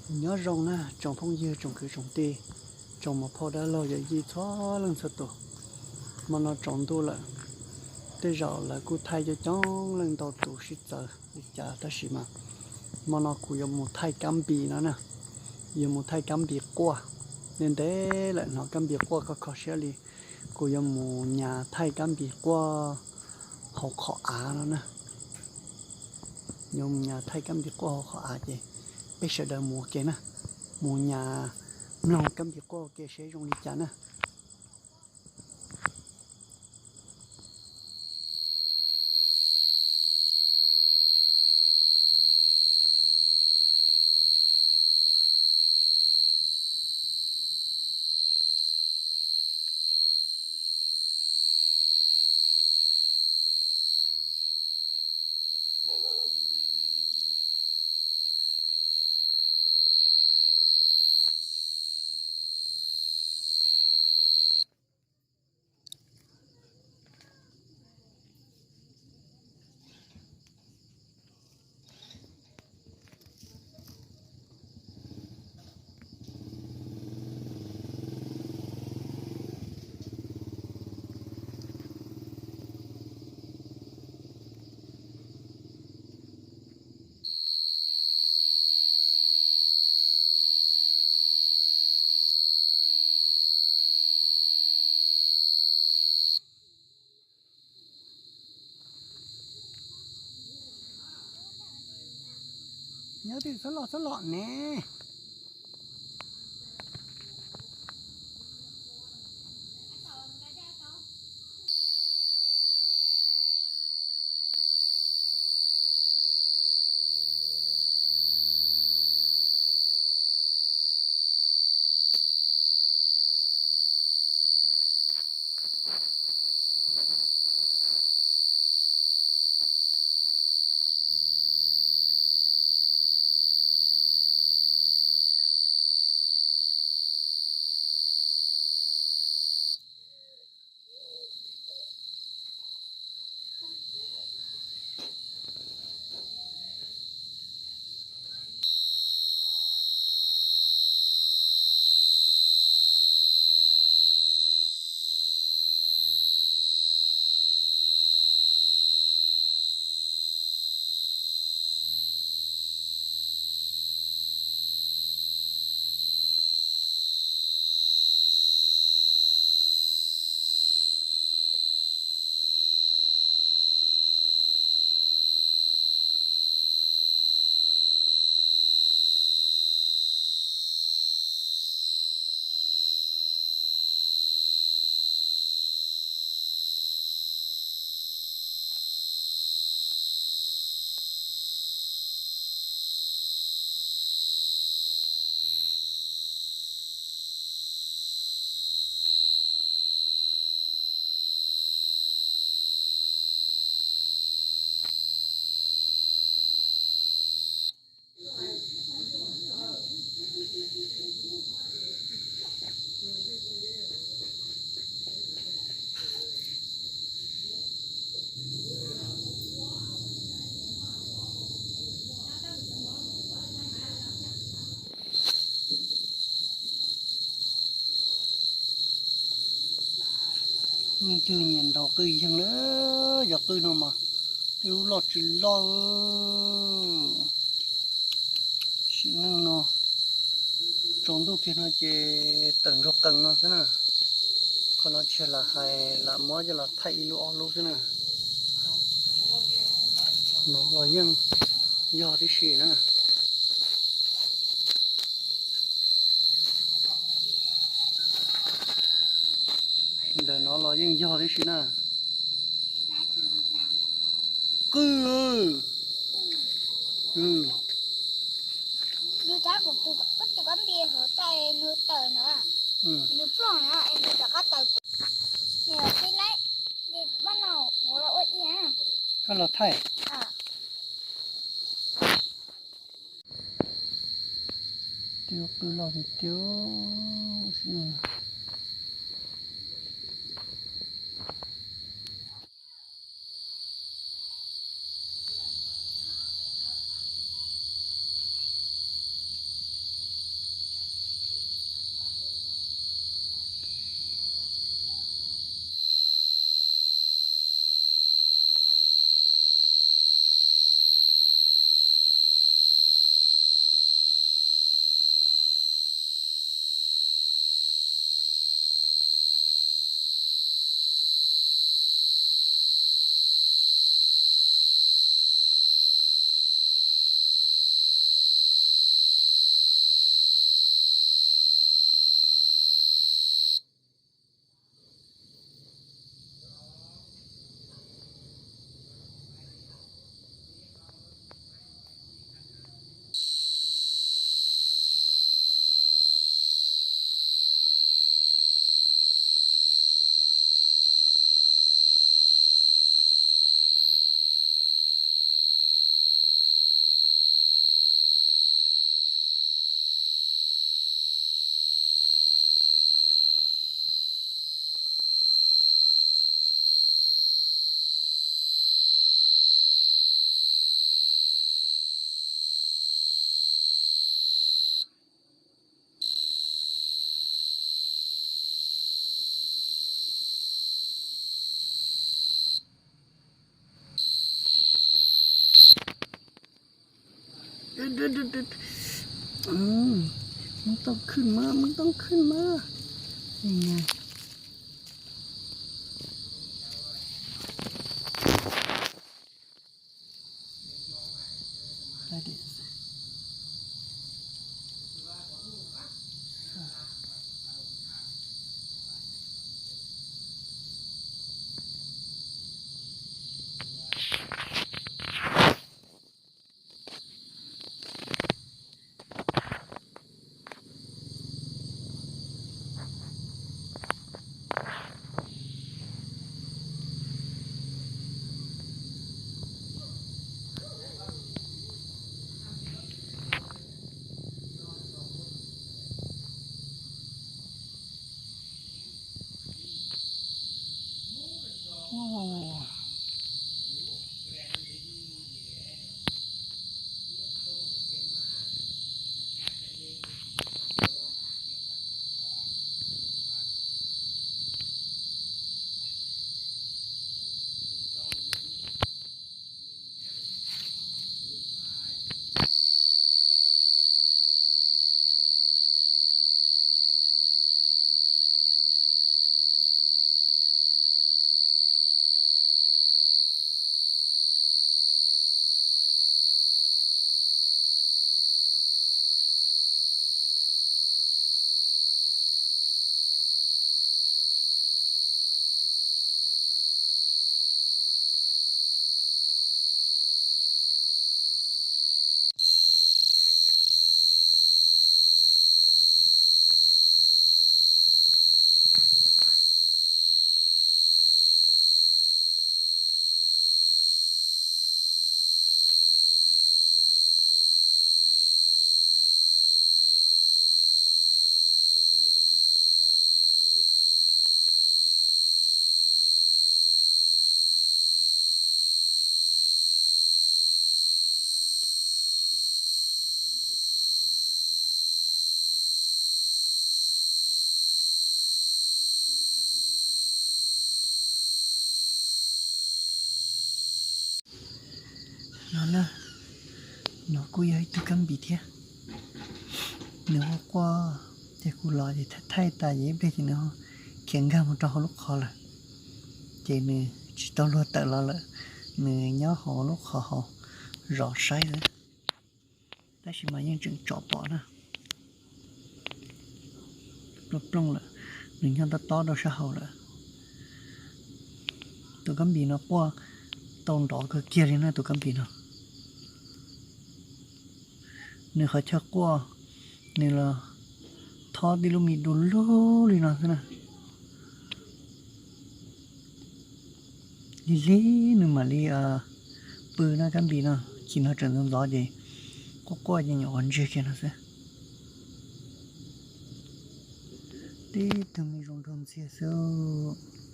Nyob zoo na tsoom phooj ywg, tsoom kwv tsoom tij, tsoom muam phauj dab laug yawm yij txhua leej txhua tus. Hmo no tsaus ntuj lawm, tej zaum lawv kuj thaij coob coob leej ntau tus sib txawv li cas tab sis mas hmo no kuv yuav mus thaij kab npis no na, yuav mus thaij kab npis quaj. Ntev ntev lawm hnov kab npis quaj kho kho siab li. Kuv yuav mus nyas thaij kab npis quaj hauv qhov av no na. Yuav mus nyas thaij kab npis quaj hauv qhov av ces peb sawv daws mus ua ke na, mus nyas mloog kab npis quaj ua ke seb zoo li cas na. Nyob twg txhob loj txhob loj ne. Leej twg nyiam ntaus qwj yeeg lawm, cov qwj no mas twb loj tsis loj. Sim neej no tsaus ntuj kiag no ces tawm ntsuag qees no xwb na. Qhov no tsis yog lam hais, lam muab coj los thaij ib lub ob lub xwb na. No los yeej yog tib si na. Ntawm no los yeej yog tib si na. Qwj. Koj los thaij. Twb qwj loj tiag tiag. Move onขึ้นมา move onขึ้นมา นี่ไง No na, no kuj yog ib tug kab npis thiab. Nws quaj quaj ces kuv los ces thaij thaij tas ces ib pliag ces nws khiav nkag mus rau hauv lub qhov lawm. Ces nws tsis tau luag tawm los lawm, nws nyob hauv lub qhov hauv zov saib xwb. Tab sis mas yeej tseem tsom pom na. Plooj plooj lawm, nws nyob tob tob rau sab hauv lawm. Tus kab npis no quaj tau nrov kawg kiag li na tus kab npis no. Nws qhov chaw quaj, nws los thob tib lub me du lug li no xwb na. Lig lig nws mam li pw na kab npis no, chim no tseem ntxov ntxov ces quaj quaj ces nyuam qhuav ntsiag kiag no xwb. Tib tug me zoo nraug ntxiag xwb.